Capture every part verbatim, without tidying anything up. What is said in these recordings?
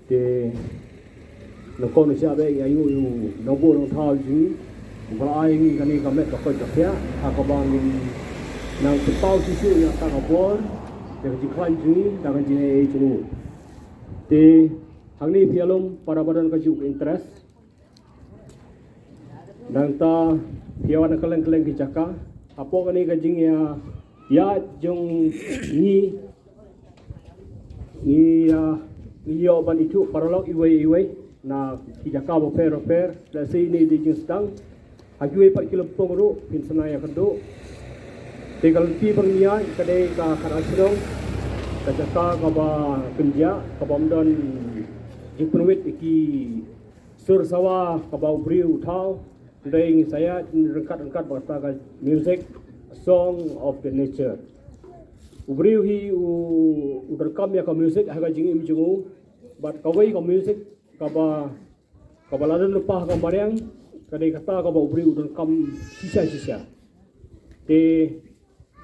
Te nyngkong nyngkong sha ba ïa u, u nongbuh nongthaw jong ngi uba la ai ngi kane ka met ka koit ka khiah ha kaba ngin nang pynpaw shisha ïa kata ka bor ïa ka jingkhlaiñ jong ngi da ka jingaiei jong u. Te hangne phi ïalum para ba don kajuh ka interest. Nangta phi ïa wan kylleng kylleng ki jaka hapoh kane ka jingïaid jong ngi. Ngi ïa, ngi ïoh ban ithuh paralok iwei iwei na ki jaka bapher bapher. Lehse ine i dei jingsdang ha kiwei pat ki lympung ruh phin sa nang ïakynduh. Te ka lynti ba ngin ïaid ka dei ka khatar shnong, ka jaka kaba kynjah, kaba ym don jingpynwit ïa ki sur sawa kaba u briew u thaw. Hynrei ngin sa ïaid ryngkat ryngkat bad kata ka music, song of the nature. U briew hi u, u donkam ïa ka music ha ka jingim jong u. Bad kawei ka music kaba, kaba la don lypa ha ka mariang, ka dei kata kaba u briew u donkam shisha shisha. Te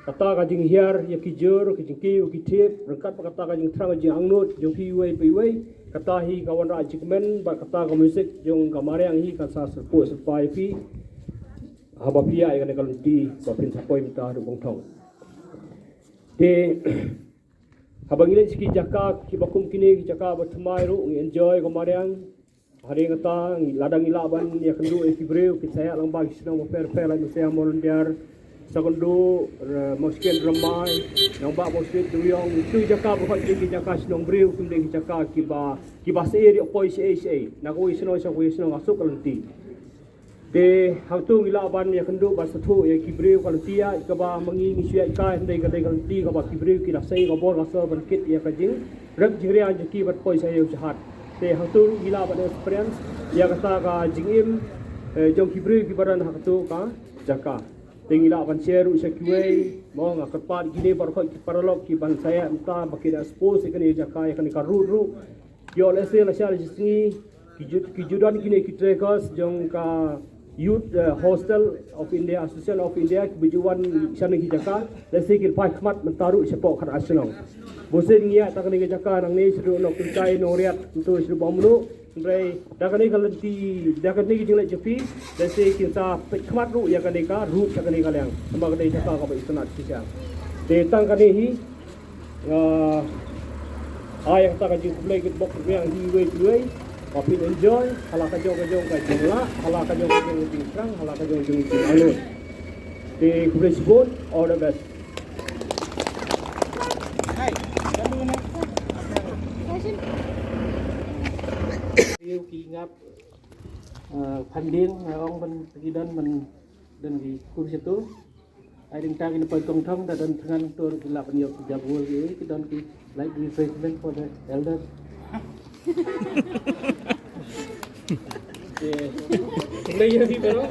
kata ka jinghiar ïa ki jur, ki jingkiew, ki thiep, ryngkat bad kata ka jingthrang jingangnud jong phi iwei pa iwei. Kata hi ka wanrah jingkmen bad kata ka music jong ka mariang hi kan sa syrpuh syrpai ïa phi haba phi ïaid ïa kane ka lynti ba phin sa poi mynta haduh bymthong. Te haba ngi leit sha ki jaka kiba kum kine, ki jaka ba thymmai ruh ngi enjoy ka mariang. Hadien kata lada ngi lah ban ïakynduh ïa ki briew ki sa ïaid lang bad ki shnong bapher bapher, lait Mawsiang, Mawlyndiar, Sakynduh, Mawsiang, Rymbai, Nongbah, Mawsiang, Duriong, ki jaka ba hot ki jaka shnong briew, kim dei ki jaka kiba, kiba syier ïa poi shaei shaei na kawei shnong sha kawei shnong ha suk ka lynti. Te hangto ngi lah ban ïakynduh ban sngewthuh ïa ki briew ka lynti ïa kaba ma ngi ngi shu ïaid kai, hynrei ka dei ka lynti kaba ki briew ki la sei ka bor ka sor ban kit ïa ka jing rep jingriang jong ki bad poi sha ïew sha hat. Te hangto ruh ngi lah ban experience ïa kata ka jingim, eh, jong ki briew kiba don ha kato ka jaka. Te ngi lah ban share ruh sha kiwei, mo, nga kyrpad kine baroh ki paralok kiban sa ïaid mynta ba ki da expose ïa kane ka jaka, ïa kane ka route ruh. Ïoh lehse lashai la shi sngi ki ju, ki ju don kine ki trekkers jong ka Youth, eh, Hostel of India, Association of India, kiba ju wan shane ki jaka, lehse kin phai khmat mynta ruh shapoh khatar shnong. Bunsien ngi ïaid tang kane ki jaka nangne shaduh Nongkynkai, Nongriat, mynta shaduh Bamnu. Hynrei da kane ka lynti, da kane ka jingleit jong phi, lehse kin sa peit khmat ruh ïa kane ka route sha kane ka liang. Namar ka dei jaka kaba itynnad shisha. Te tang kane hi, ah, ai ïa kata ka jingkhublei kit bok kit biang hi iwei pa iwei. Ba phin enjoy ha la ka jong ka jong ka jinglah, ha la ka jong ka jong ka jingthrang, ha la ka jong ka jong ka jingangnud. Te khublei shibun, all the best. Ïa ki ngap, eh, funding, eh, ong ban ki don ban don ki kur sha tu. Ai ding ta ki na poi kong thong da don thngan tur ki lap ban ïoh ki jabul ki, ki don ki light refreshment for the elders. Te khublei ïa phi baroh.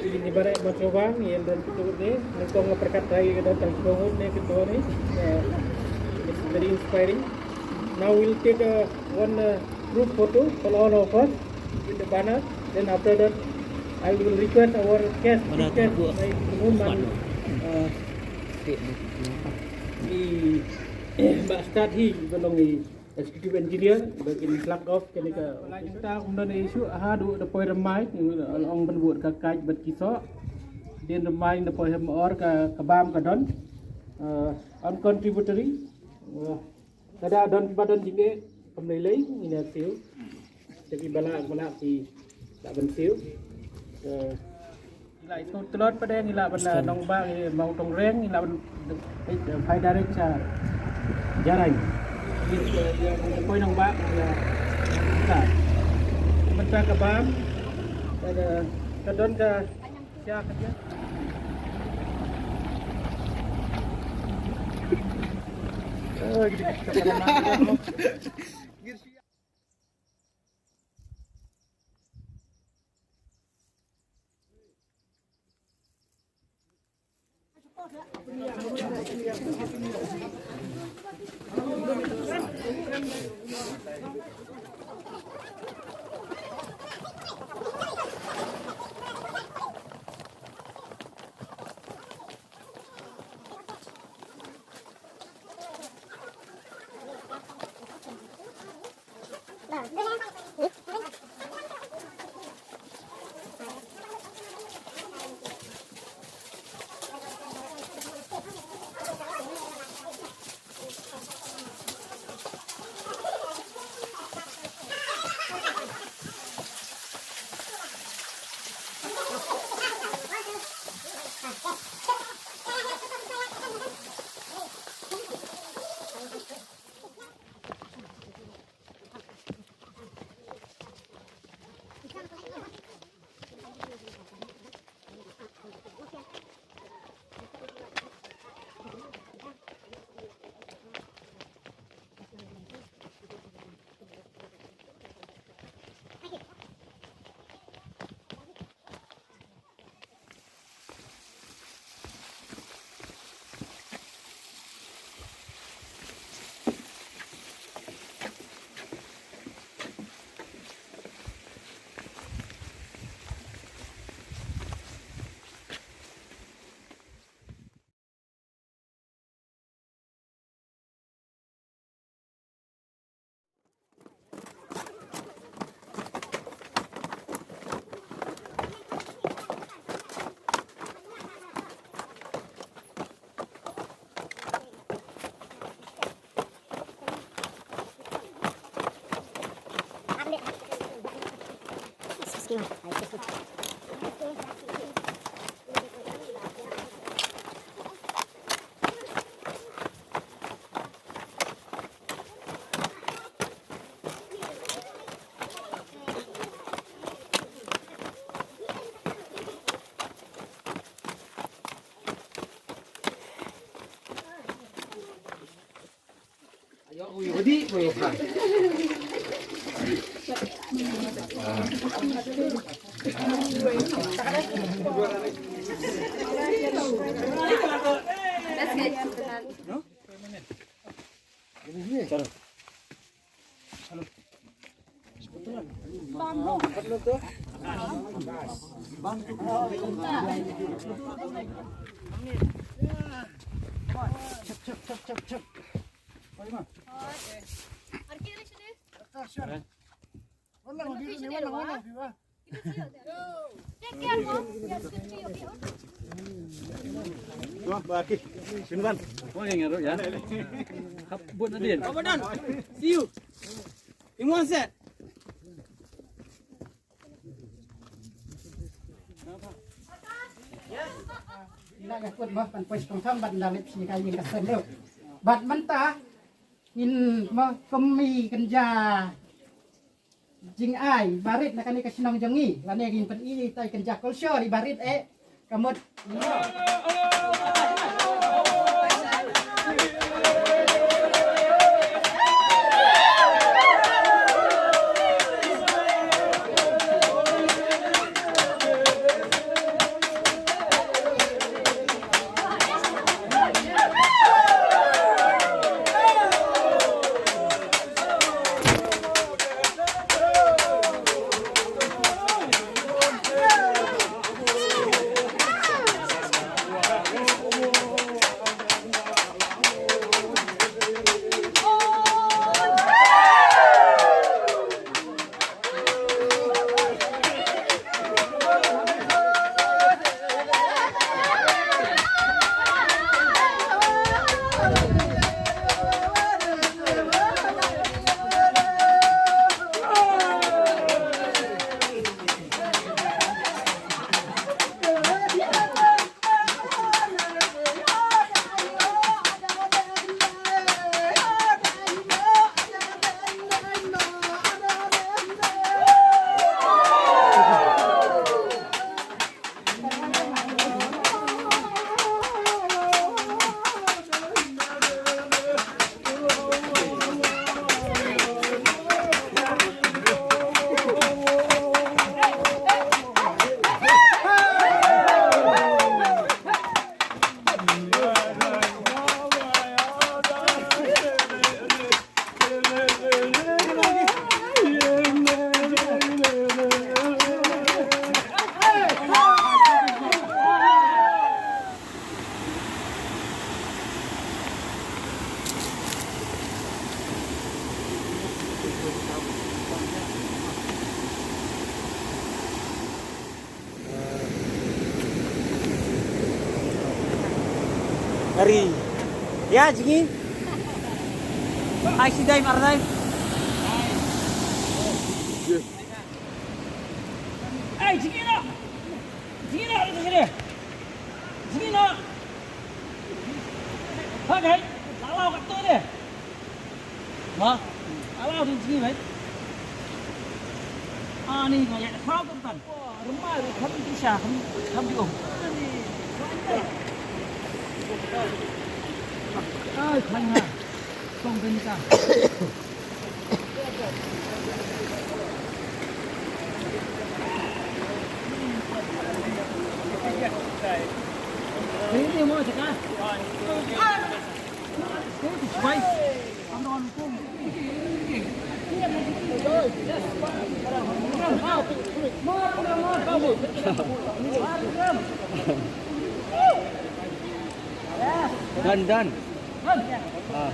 Ïa kine baroh ba sngewbha ïa don kito ne, nyngkong nga pyrkhat ïa ka don tang sngewbha ne kito ne. Eh, it's very inspiring. Now we'll take a one, uh, group photo for all of us with the banner. Then after that, I will request our guest speaker, my woman, uh, i, ba start hi, ba long i executive engineer, ba kin plug off kane ka. Like ta kum don issue, ha du da poi Rymbai, ong ban bud ka kaj bad ki soh. Din Rymbai da poi hem or ka, ka bam ka don. Uh, on contributory. Uh, Lada don ba don jingeh kam lei lei ngin ïa siew. Te ki ba lah, ba lah ki lah ban siew. Eh, ngi lah ïa siew tlot pat de, ngi lah ban, eh, Nongbah, eh, Mawtongreng, ngi lah ban, eh, phai direct sha Jarain. Ngi, eh, ïa, ngi poi Nongbah, ïa, ka. Mynta ka bam, ka, ka don ka See you in one set. Ïa ka kut mo, ban poi shipang tham, ban da lip shi ka ïing ka sen leo. Bad mynta ngin mo kumi kynja jingai barit na kane ka shnong jong ngi. Lane ngin pyni tai kynja culture i barit eh. Ka mut. Kari. Ya, jngi. Ai, shi dai, mar dai. Ai, jngi na. Jngi na, jngi na. Jngi na. Ha, dai. Lalau kat tu deh. Ma. Lalau dei jngi, mate. Ani nga ïa khraw kan tan. Rymai kham di sha, kham, kham di um. Ai, kham ha. Song ben ka. Ini mau cakap. Done, done. Ah.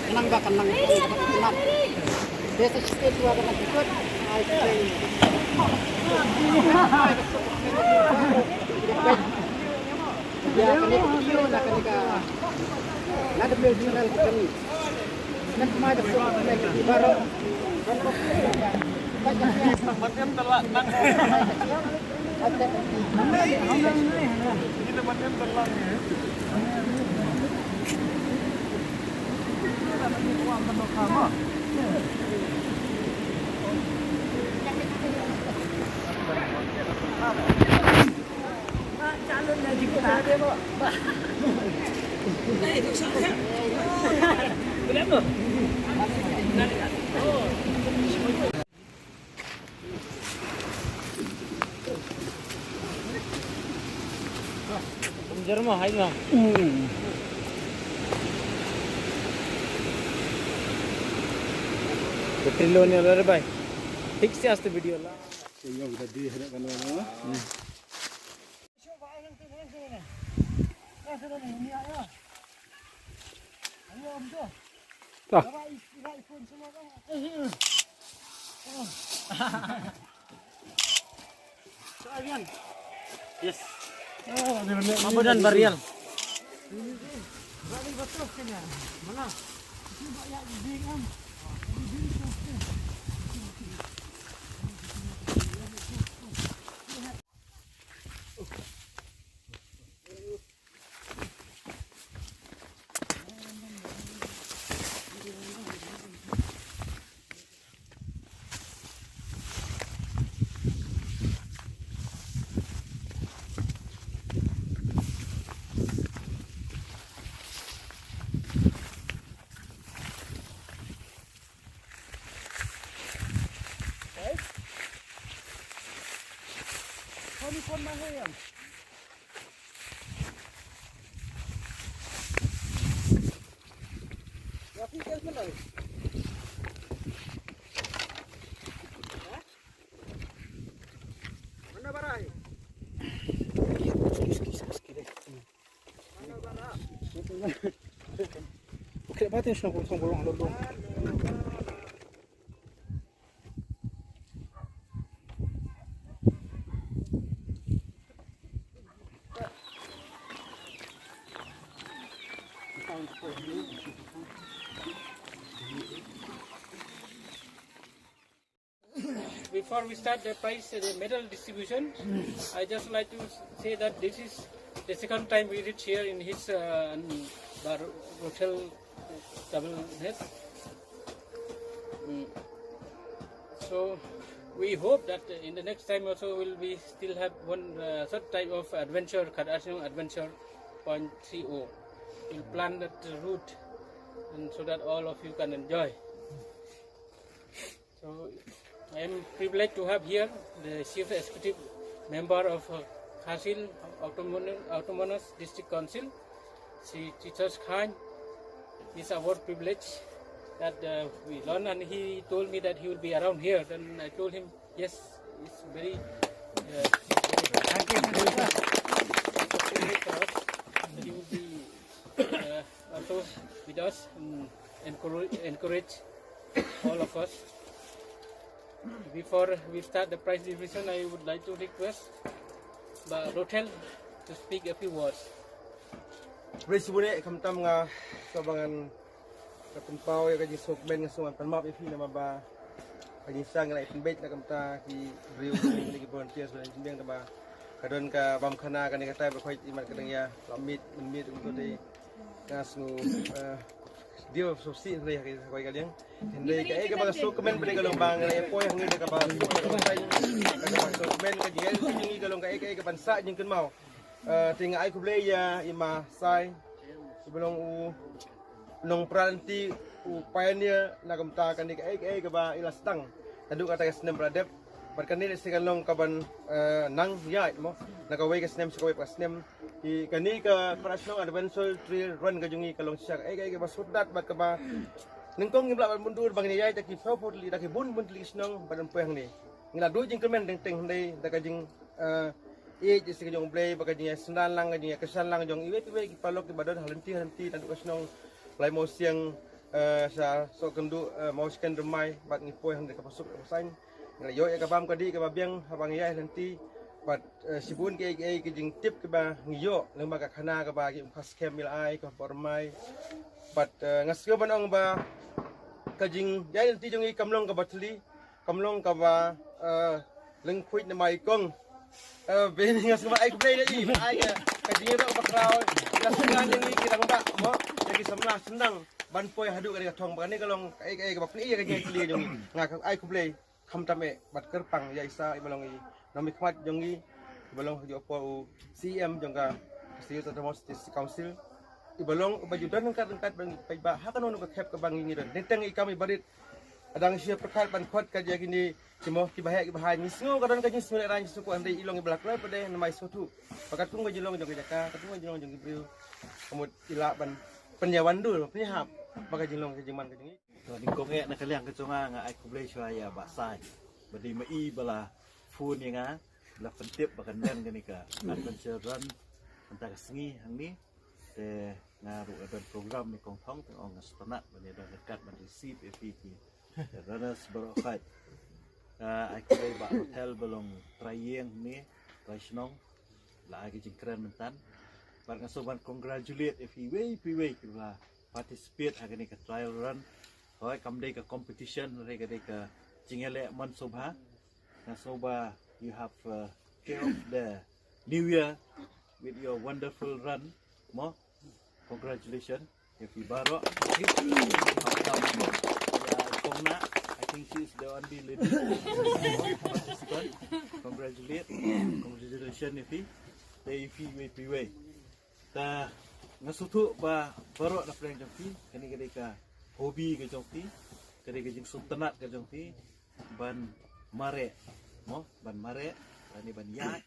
Nang ba kan nang nat. Biasa sikit tu ada nak ikut. Ai, ya, kena video, nak kena ka. Nak ada video channel kita ni. Nak mai ada video baru. Macam telah nang. Jermo, hai mo. Battery low ni, lar bai. Fix ya, aste video la. Yung tadi ada kan, no? Yes. Mabudan barial. Before we start the prize, uh, the medal distribution, I just like to say that this is the second time we reach here in his, uh, Bar Rochel double net. Mm. So we hope that, uh, in the next time also we'll be still have one, uh, third type of adventure, Khat Ar Shnong Adventure point three oh. We'll plan that route and so that all of you can enjoy. So I am privileged to have here the Chief Executive Member of uh, Khasi Hills Autonomous, Autonomous District Council, Sri Titus Khan. It's our privilege that uh, we learn, and he told me that he will be around here. Then I told him, yes, it's very uh, thank you. He will be uh, also with us, um, encourage, encourage all of us. Before we start the prize distribution, I would like to request Bah Rothel to speak a few words. Khublei shibun eh, khamtam nga sa ba ngan ka pynpaw ïa ka jingsngewkmen, nga sngewkmen, pan map ïa phi namar ba ka jingshah nga la pynbeit na ka bynta ki briew, ki volunteers, ba pynbiang, namar ka don ka bam khana kane ka tai ba khoit imat ka dang ïa la miet mynmiet kumto te. Nga sngew eh, dei ba sngewsih hynrei ha kawei ka liang, hynrei kaei kaba nga sngewkmen ba dei ka long ba nga la ïa poi hangne da kaba sngewkmen, ka jingïaid lynti jong ngi ka long kaei kaei kaban sah jingkynmaw. Eh, te nga ai khublei ïa i Ma Sai, iba long u nongpra lynti, u pioneer na ka bynta kane kaei kaei kaba i la sdang naduh kata ka snem ba la dep. Bad kane lehse kan long kaban eh, nang ïaid mo na kawei ka snem sha kawei ka snem. Kane ka Khrat Shnong Adventure Trail Run ka jong ngi ka long shisha kaei kaei kaba sngewtynnat bad kaba nyngkong ngim lah ban mundur ba ngin ïaid da ki phew phew tylli, da ki bun bun tylli ki shnong ban poi hangne. Ngi la duh jingkyrmen teng teng hynrei da ka jing eh, ïeit sha ka jong U Blei bad ka jingïasynran lang, ka jingïakyrshan lang jong iwei pa iwei ki paralok kiba don ha lynti ha lynti naduh ka shnong Lai Mawsiang eh, sha Sohkynduh, eh, Mawshken, Rymai, bad ngi poi hangne kaba suk kaba saiñ. Ngi la ïoh ïa ka bam ka dih kaba biang haba ngi ïaid ha lynti. Bad eh, shibun kiei kiei ki jingtip kiba ngi ïoh lyngba ka khana kaba ki Umphas Camp i la ai, ka Bormai. Bad eh, nga sngew ban ong ba ka jingïaid lynti jong ngi kam long kaba thylli, kam long kaba eh, lyngkhuid namar i kong. Eh, ba nga sngew ban ai khublei ïa i, ai ka, ka jingïaroh bakhraw ïa la sngewthuh ïa ngi ki rangbah mo, ïa ki samla sngewthuh ban poi haduh kane ka thong, ba kane ka long kaei kaei kaba pyni ïa ka jingïaid lynti jong ngi. Nga ai khublei khamtam eh bad kyrpang ïa i Sir iba long i nongmihkhmat jong ngi, iba long ha kajuh ka por u C E M jong ka Khasi Hills Autonomous District Council, iba long uba ju don ryngkat ryngkat bad ngi paidbah ha kano kano ka khep kaba ngi ngi don. Teng teng i kam iba rit, hadang shu pyrkhat ban khot ka jia kine ki mo, kiba heh kiba haiñ, ngi sngew ka don ka jingsngewlehraiñ shuh, hynrei i long iba la kloi pat de namar i sngewthuh ba katkum ka jinglong jong ka jaka, katkum ka jinglong jong ki briew, ka mut i lah ban pynïawandur, pynïahap ba ka jinglong ka jingman ka jong ngi. To, nyngkong eh na ka liang ka jong nga, nga ai khublei shuwa ïa Bah Sai ba dei ma i ba la phone ïa nga, ba la pyntip ba kan don kane ka adventure run mynta ka sngi hangne. Te nga ruh nga don program nyngkong thong, te nga ong nga sngewtynnat ban ïa don ryngkat ban receive ïa phi ki runners baroh khoit. Nga ai khublei Bah Rothel ba long trai ïing hangne, trai shnong, la ai ka jingkren mynta. Bad nga sngewbha ban congratulate ïa phi iwei pa iwei kiba la participate ha kane ka trail run. Hooid, kam dei ka competition, hynrei ka dei ka jingïaleh mon sngewbha. Nga sngewbha you have uh, kick off the new year with your wonderful run. Mo, congratulations ïa phi baroh. Ïa Kong Nah, I think she is the only lady participant. Congratulate, congratulations ïa phi. Te ïa phi iwei pa iwei. Ta nga sngewthuh ba baroh na pdeng jong phi, kane ka dei ka hobby ka jong phi, ka dei ka jingsngewtynnat ka jong phi ban mareh, mo, ban mareh, lane ban ïaid.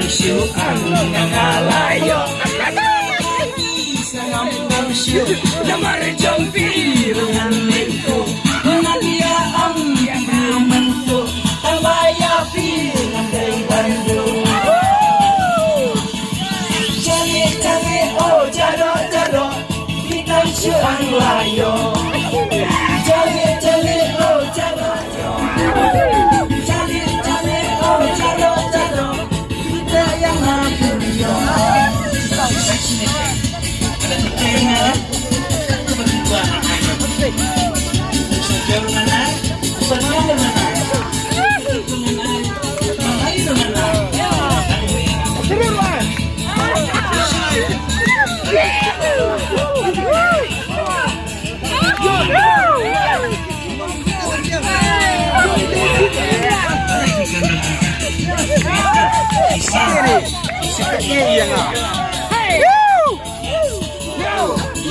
Shu ang nga la ïoh. Sngewbha shu namar jong phi ruh ngan leh ko. Ngan ïa am ïa phi mynta. Tang ba ïa phi ngan dei ban duh. Jale jale oh jalo jalo. Phi tang shu ang la ïoh. Jale jale oh jalo.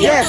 Yes.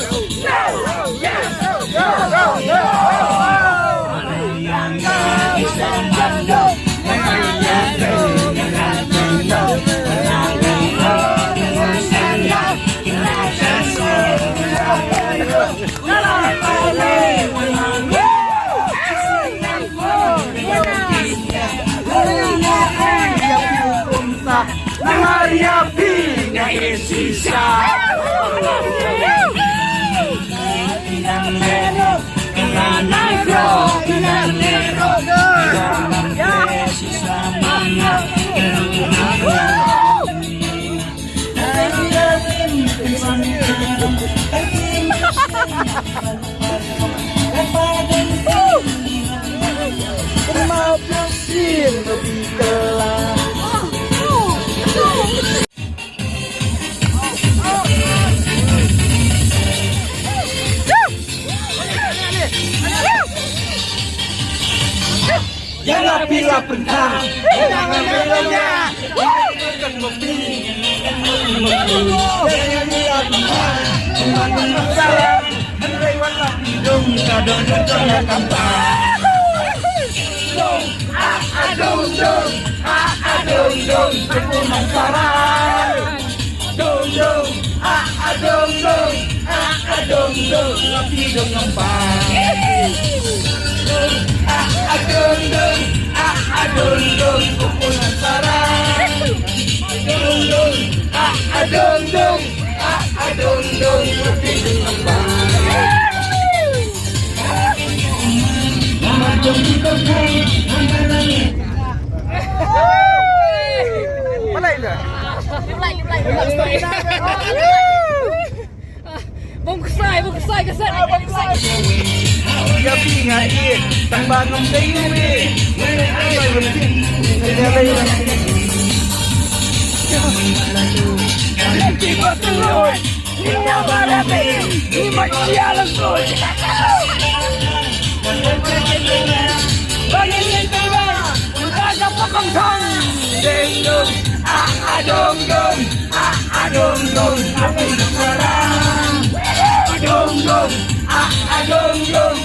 Ïa la phi la pynthang. Dong dong, ah ah dong dong, ah ah dong dong, la phi dong ngam pa. Dong, ah ah dong dong, ah ah dong dong, ko ko na sara. Dong dong, ah ah dong dong, ah ah dong dong, la phi dong ngam pa. Mama dong dong, ah ah dong dong. Balai dah. Bongksai, bongksai ka set. Ïa phi nga ïeit, tang ba ngam dei ne. Ai ba ngam dei. Ïa phi ba ka loi. Ïa ba la dei. Ïa ma ïa la soi. Ba ngin ïa dei ba. Ba ka pa kong thang. Ding dong. Ah ah dong dong. Ah ah dong dong, ah ah dong dong, ah ah dong dong, ah ah dong dong.